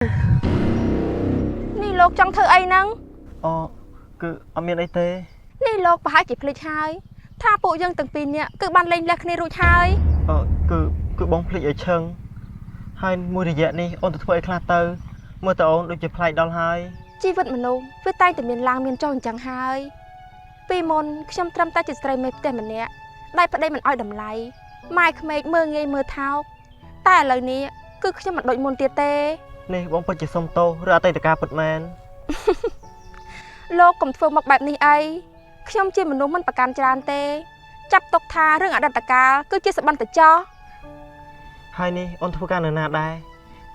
នេះលោកចង់ធ្វើអីហ្នឹង? អូគឺអត់មានអីទេ។ នេះលោកប្រហែលជាភ្លេចហើយថាពួកយើងទាំងពីរនាក់គឺបានលែងលះគ្នារួចហើយ។ អឺគឺគឺបងភ្លេចឲ្យឈឹងហើយមួយរយៈនេះអូនទៅធ្វើអីខ្លះទៅមើលតើអូនដូចជាប្លែកដល់ហើយ។ ជីវិតមនុស្សវាតែងតែមានឡើងមានចុះអញ្ចឹងហើយពីមុនខ្ញុំត្រឹមតែជាស្រីមេផ្ទះម្នាក់ដែលប្តីមិនអោយតម្លៃម៉ែក្មេកមើងងាយមើលថោកតែឥឡូវនេះគឺខ្ញុំមិនដូចមុនទៀតទេ។ នេះបងពិតជាសុំទោសឬអតីតកាលពិតមែន។ លោកកុំធ្វើមកបែបនេះអីខ្ញុំជាមនុស្សមិនប្រកាន់ច្រើនទេចាប់ទុកថារឿងអតីតកាលគឺជាសបន្តចោះ។ ហើយនេះអូនធ្វើការនៅណាដែរ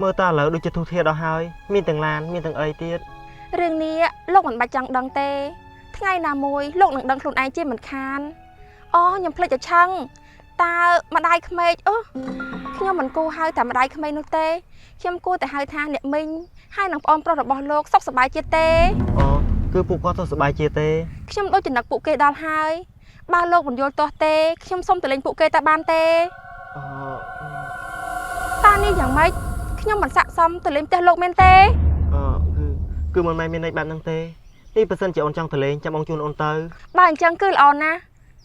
មើលតើឥឡូវដូចជាទុធាដល់ហើយមានទាំងឡានមានទាំងអីទៀត។ រឿងនេះលោកមិនបាច់ចង់ដឹងទេថ្ងៃណាមួយលោកនឹងដឹងខ្លួនឯងជាមិនខានអូខ្ញុំភ្លេចឲ្យឆឹងតើម្ដាយក្មេកអូខ្ញុំមិនគួរហៅតែម្ដាយក្មេកនោះទេខ្ញុំគួរតែហៅថាអ្នកមីងហើយនឹងប្អូនប្រុសរបស់លោកសុខសប្បាយជាទេ? អូគឺពួកគាត់សុខសប្បាយជាទេ? ខ្ញុំដូចចំណឹកពួកគេដល់ហើយបើលោកមិនយល់ទាស់ទេខ្ញុំសូមទៅលេងពួកគេតែបានទេ? អឺ តានេះយ៉ាងម៉េចខ្ញុំមិនស័ក្តិសមទៅលេងផ្ទះលោកមែនទេ? អឺគឺគឺមិនមែនមានន័យបែបហ្នឹងទេនេះបើសិនជាអូនចង់ទៅលេងចាំបងជូនអូនទៅ។ បើអញ្ចឹងគឺល្អណាស់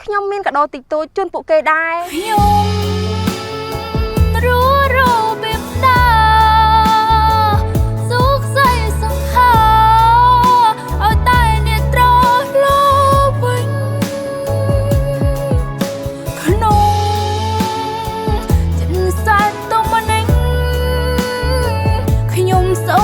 ខ្ញុំមានកាដូតិចតួចជូនពួកគេដែរ។ ខ្ញុំរស់របៀបណាសុខស្អីសង្ហាឲ្យតែអ្នកត្រឡប់វិញក្នុងចិត្តសែនទុំនេះខ្ញុំសូ